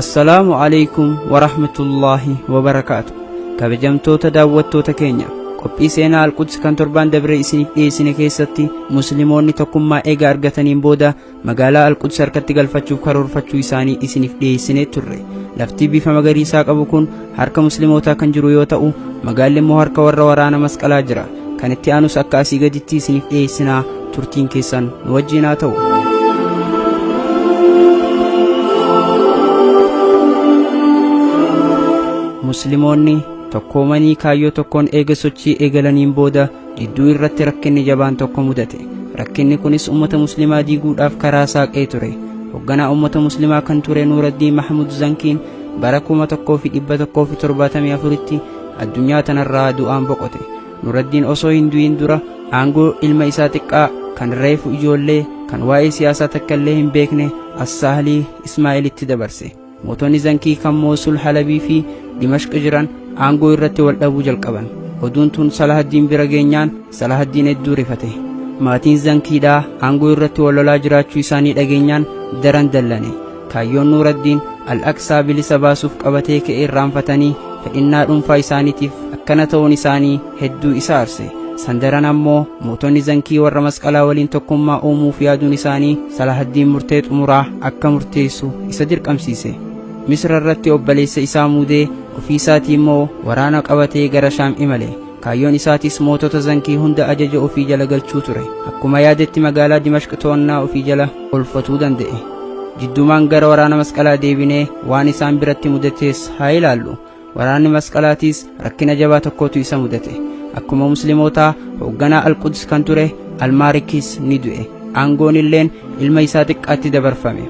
Assalaamu alaykum warahmatullaahi wabarakaatu. Kabajamtoota daawwattoota keenya, qophii seenaa Alquds kan torbaan dabre isiniif dhiyeessine keessatti Musliimoonni tokkummaa eega argataniin booda magaalaa Alquds harkatti galfachuuf karoorfachuu isaanii isiniif dhiyeessinee turre. Lafti bifa magariisaa qabu kun harka Muslimootaa kan jiru yoo ta'u, magaalli immoo harka warra waraana masqalaa jira. Kan itti aanus akka asii gaditti isiniif dhiyeessinaa turtiin keessan nu wajjin haa ta'u. Muslimoonni tokkoomanii kaayyoo tokkoon eega sochii eegalaniin booda jidduu irratti rakkinni jabaan tokko mudate. Rakkinni kunis ummata Muslimaa diiguudhaaf karaa saaqee ture. Hogganaa ummata Muslimaa kan ture Nuuraddiin Mahmud Zankiin bara 1174tti addunyaa tanarraa du'aan boqote. Nuuraddiin osoo hin du'in dura aangoo ilma isaa xiqqaa kan reefu ijoollee kan waa'ee siyaasaa takka illee hin beekne Assaahlii Ismaa'elitti dabarse. Mootonni Zankii kan Moosul, Halabii fi Dimashq jiran aangoo irratti wal dhabuu jalqaban. Oduun tun Salahaddiin bira geenyaan Salahaddiin hedduu rifate. Maatiin Zankiidhaa aangoo irratti wal lolaa jiraachuu isaanii dhageenyaan daran dallane. Kaayyoon Nuuraddiin Al-Aqsaa bilisa baasuuf qabatee ka'e irraanfatanii fedhinnaa dhuunfaa isaaniitiif akkana ta'uun isaanii hedduu isa aarse. San daran ammoo mootonni Zankii warra Masqalaa waliin tokkummaa uumuuf yaaduun isaanii Salahaddiin murtee xumuraa akka murteessu isa dirqamsiise. Misra irratti obboleessa isaa muudee ofii isaatii immoo waraana qabatee gara Shaam imale. Kaayyoon isaatis mootota Zankii hunda ajaja ofii jala galchuu ture. Akkuma yaadetti magaalaa Dimashq to'annaa ofii jala oolfatuu danda'e. Jidduumaan gara waraana Masqalaa deebinee waan isaan biratti mudates haa ilaallu. Waraanni Masqalaatiis rakkina jabaa tokkotu isa mudate. Akkuma Muslimootaa hoogganaa Al-Quds kan ture Almaarikis ni du'e. Aangoon illeen ilma isaa xiqqaatti dabarfame.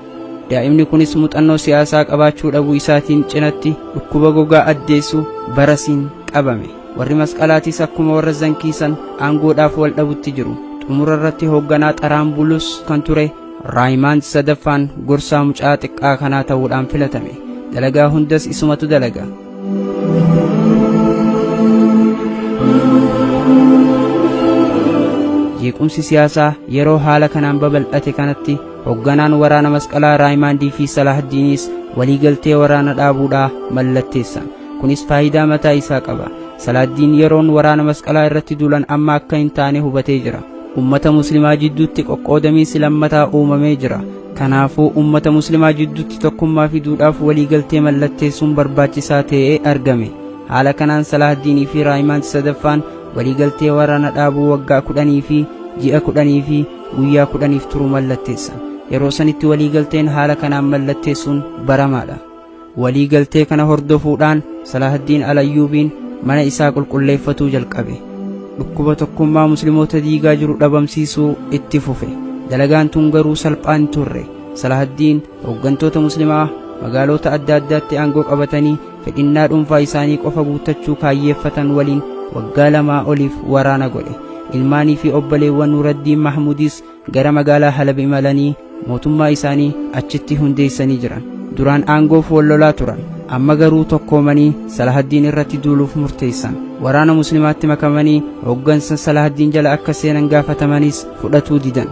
Daa'imni kunis muuxannoo siyaasaa qabaachuu dhabuu isaatiin cinatti dhukkuba gogaa addeessu barasiin qabame. Warri Masqalaatis akkuma warra Zankii san aangoodhaaf wal dhabutti jiru. Xumura irratti hoogganaa Xaraambulus kan ture Raayimaand sadaffaan gorsaa mucaa xiqqaa kanaa ta'uudhaan filatame. Dalagaa hundas isumatu dalaga. Jeequmsi siyaasaa yeroo haala kanaan babal'ate kanatti hoogganaan waraana Masqalaa Raayimaandii fi Salahaddiinis waliigaltee waraana dhaabuudhaa mallatteessan. Kunis faayidaa mataa isaa qaba. Salaaddiin yeroon waraana Masqalaa irratti duulan amma akka hin taane hubatee jira. Ummata Muslimaa jidduutti qoqqoodamiinsi lammataa uumamee jira. Kanaafuu ummata Muslimaa jidduutti tokkummaa fiduudhaaf waliigaltee mallatteessuun barbaachisaa ta'ee argame. Haala kanaan Salaahaddiinii fi Raayimaand sadaffaan waliigaltee waraana dhaabuu waggaa 10 fi ji'a 10 fi guyyaa 10f turu mallatteessan. Yeroo sanitti waliigalteen haala kanaan mallatteessuun baramaadha. Walii galtee kana hordofuudhaan Salahaddiin Al-Ayyuubiin mana isaa qulqulleeffatuu jalqabe. Dhukkuba tokkummaa Muslimoota diigaa jiru dhabamsiisuu itti fufe. Dalagaan tun garuu salphaa hin turre. Salahaddiin hooggantoota Muslimaa magaalota adda addaatti aangoo qabatanii fedhinnaa dhuunfaa isaanii qofa guuttachuu kaayyeeffatan waliin waggaa lamaa oliif waraana godhe. Ilmaanii fi obboleewwan Nuuraddiin Mahmuudis gara magaalaa Halab imalanii mootummaa isaanii achitti hundeessanii jiran. Duraan aangoof wal lolaa turan. Amma garuu tokkoomanii Salahaddiin irratti duuluuf murteessan. Waraana Muslimaatti makamanii hooggansa Salahaddiin jala akka seenan gaafatamanis fudhatuu didan.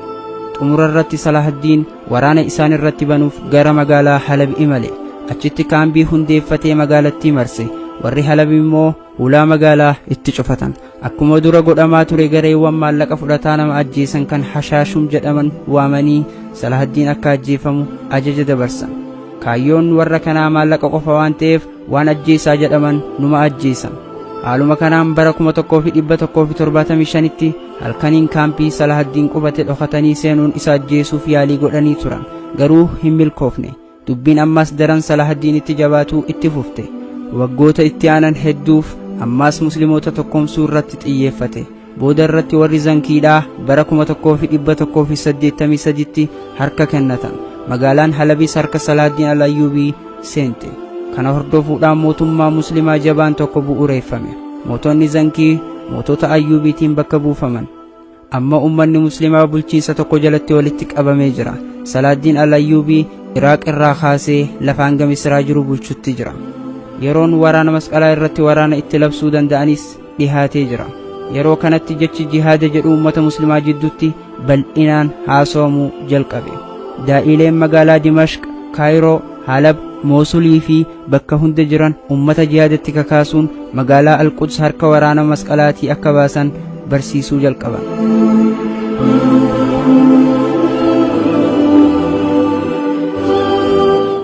Xumura irratti Salahaddiin waraana isaan irratti banuuf gara magaalaa Halab imale. Achitti kaambii hundeeffatee magaalattii marse. Warri Halab immoo hulaa magaalaa itti cufatan. Akkuma dura godhamaa ture gareewwan maallaqa fudhataa nama ajjeesan kan Hashaashum jedhaman waamanii Salahaddiin akka ajjeefamu ajaja dabarsan. Kaayyoon warra kanaa maallaqa qofa waan ta'eef waan ajjeesaa jedhaman numa ajjeesan. Haaluma kanaan bara 1175tti halkaniin kaampii Salahaddiin qubate dhokatanii seenuun isa ajjeesuuf yaalii godhanii turan. Garuu hin milkoofne. Dubbiin ammas daran Salahaddiinitti jabaatuu itti fufte. Waggoota itti aanan hedduuf ammaas Muslimoota tokkoomsuu irratti xiyyeeffate. Booda irratti warri Zankiidhaa bara 1183tti harka kennatan. Magaalaan Halabis harka Salahaddiin Al-Ayyuubii seente. Kana hordofuudhaan mootummaa Muslimaa jabaan tokko bu'ureeffame. Mootonni Zankii mootota Ayyuubiitiin bakka buufaman. Amma ummanni Muslimaa bulchiinsa tokko jalatti walitti qabamee jira. Salaaddiin Al-Ayyuubii Iraaq irraa kaasee lafa hanga Misraa jiru bulchutti jira. Yeroon waraana Masqalaa irratti waraana itti labsuu danda'anis dhihaatee jira. Yeroo kanatti jechi jihaada jedhu uummata muslimaa jidduutti bal'inaan haasawamuu jalqabe. Daa'ileen magaalaa Dimashq, Kaayiroo, Halab, Moosulii fi bakka hunda jiran uummata jihaadatti kakaasuun magaalaa Alquds harka waraana masqalaatii akka baasan barsiisuu jalqaban.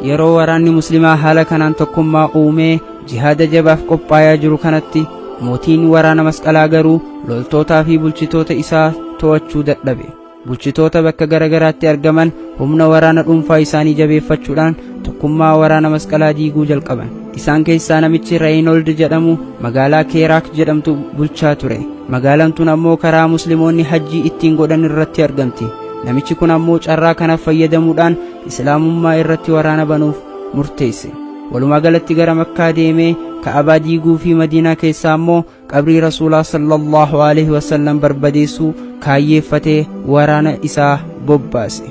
Yeroo waraanni muslimaa haala kanaan tokkummaa uumee jihaada jabaaf qophaayaa jiru kanatti mootiin waraana masqalaa garuu loltootaa fi bulchitoota isaa to'achuu dadhabe. Bulchitoota bakka garagaraatti argaman humna waraana dhuunfaa isaanii jabeeffachuudhaan tokkummaa waraana masqalaa diiguu jalqaban. Isaan keessaa namichi Reeyinold jedhamu magaalaa Keeraak jedhamtu bulchaa ture. Magaalaan tun ammoo karaa musliimoonni hajjii ittiin godhan irratti argamti. Namichi kun ammoo carraa kanaaf fayyadamuudhaan islaamummaa irratti waraana banuuf murteesse. Walumaa galatti gara Makkaa deemee Ka'abaa diiguu fi Madiinaa keessaa ammoo qabrii Rasuulaa sallallahu alaihi wasallam barbadeessuu kaayyeeffatee waraana isaa bobbaase.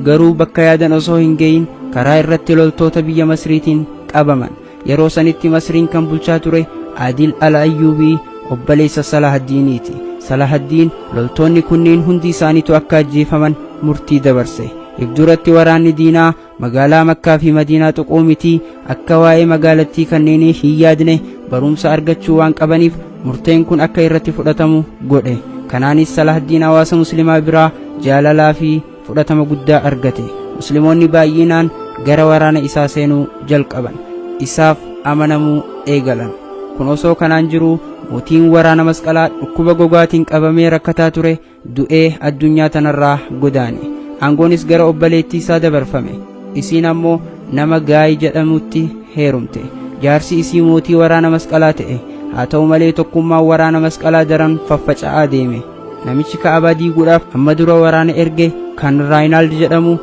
Garuu bakka yaadan osoo hin gahin karaa irratti loltoota biyya Masriitiin qabaman. Yeroo sanitti Masriin kan bulchaa ture Adil al-Ayyuubii obboleessa Salahaddiiniiti. Salahaddiin loltoonni kunneen hundi isaaniitu akka ajjeefaman murtii dabarse. Ibduratti waraanni diinaa magaalaa Makkaa fi Madiinaa tuquu miti akka waa'ee magaalattii kanneenii hin yaadne barumsa argachuu waan qabaniif murteen kun akka irratti fudhatamu godhe. Kanaanis Salahaddiin hawaasa muslimaa biraa jaalalaa fi fudhatama guddaa argate. Musliimoonni baay'inaan gara waraana isaa seenuu jalqaban. Isaaf amanamuu eegalan. Kun osoo kanaan jiruu mootiin waraana masqalaa dhukkuba gogaatiin qabamee rakkataa ture du'ee addunyaa tanarraa godaane. Aangoonis gara obboleettii isaa dabarfame. Isiin ammoo nama Gaay jedhamutti heerumte. Jaarsi isii mootii waraana masqalaa ta'e. Haa ta'u malee tokkummaan waraana masqalaa daran faffaca'aa deeme. Namichi Ka'abaa diiguudhaaf amma dura waraana erge kan Raayinaald jedhamu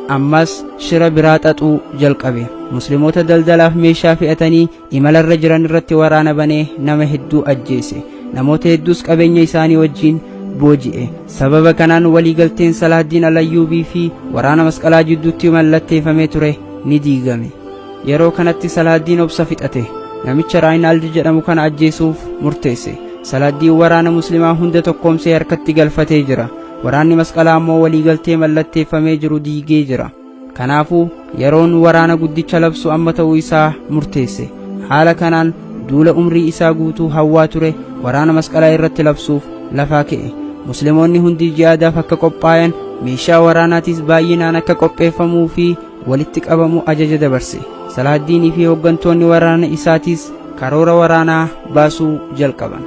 ammas shira biraa xaxuu jalqabe. Musliimoota daldalaaf meeshaa fe'atanii imalarra jiran irratti waraana banee nama hedduu ajjeese. Namoota hedduus qabeenya isaanii wajjin booji'e. Sababa kanaan waliigalteen Salaahaddiin Alayyuubii fi waraana masqalaa jidduutti mallatteeffamee ture ni diigame. Yeroo kanatti Salaahaddiin obsa fixate. Namicha Raayinaald jedhamu kana ajjeesuuf murteesse. Salaahaddiin waraana muslimaa hunda tokkoomsee harkatti galfatee jira. Waraanni masqalaa ammoo waliigaltee mallatteeffamee jiru diigee jira. Kanaafuu yeroon waraana guddicha labsu amma ta'uu isaa murteesse. Haala kanaan duula umrii isaa guutuu hawwaa ture waraana masqalaa irratti labsuuf lafaa ka'e. Musliimoonni hundi jihaadaaf akka qophaayan meeshaa waraanaatis baay'inaan akka qopheeffamuu fi walitti qabamu ajaja dabarse. Salaahaddiinii fi hooggantoonni waraana isaatiis karoora waraanaa baasuu jalqaban.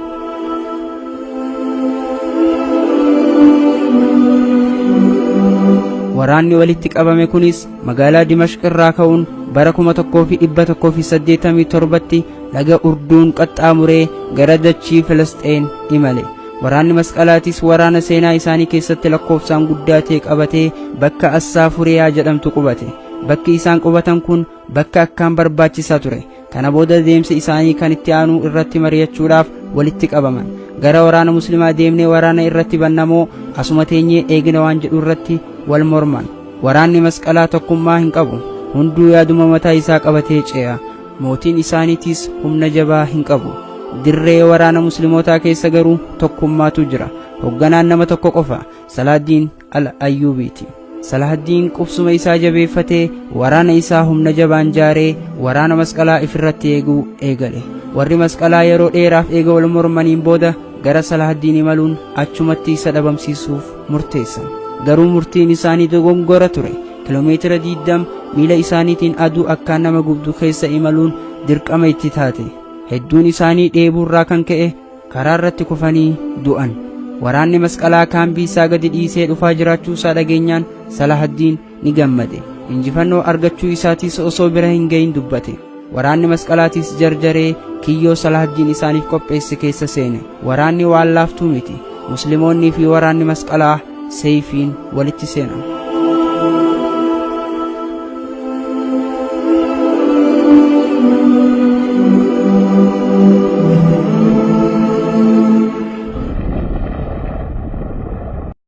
Waraanni walitti qabame kunis magaalaa Dimashq irraa ka'uun bara 1187tti laga Urduun qaxxaamuree gara dachii Filisxeen imale. Waraanni masqalaatis waraana seenaa isaanii keessatti lakkoofsaan guddaa ta'e qabatee bakka Assaafuriyaa jedhamtu qubate. Bakki isaan qubatan kun bakka akkaan barbaachisaa ture. Kana booda deemsa isaanii kan itti aanu irratti mari'achuudhaaf walitti qabaman. Gara waraana muslimaa deemnee waraana irratti bannamoo asuma teenyee eegna waan jedhu irratti wal morman. Waraanni masqalaa tokkummaa hin qabu. Hunduu yaaduma mataa isaa qabatee ce'a. Mootiin isaaniitis humna jabaa hin qabu. Dirree waraana muslimootaa keessa garuu tokkummaatu jira. Hoogganaan nama tokko qofa, Salaaddiin al-Ayyuubiiti. Salahaddiin qubsuma isaa jabeeffatee waraana isaa humna jabaan jaaree waraana masqalaa ifirratti eeguu eegale. Warri masqalaa yeroo dheeraaf eega wal mormaniin booda gara Salahaddiin imaluun achumatti isa dhabamsiisuuf murteessan. Garuu murtiin isaanii dogongora ture. Kiiloomeetira 20 miila isaaniitiin aduu akkaan nama gubdu keessa imaluun dirqama itti taate. Hedduun isaanii dheebuurraa kan ka'e karaa irratti kufanii du'an. Waraanni masqalaa kaambii isaa gadi dhiisee dhufaa jiraachuu isaa dhageenyaan Salahaddiin ni gammade. Injifannoo argachuu isaatiis osoo bira hin gahin dubbate. Waraanni masqalaatis jarjaree kiyyoo Salahaddiin isaaniif qopheesse keessa seene. Waraanni waan laaftuu miti. Musliimoonnii fi waraanni masqalaa seeyfiin walitti seenan.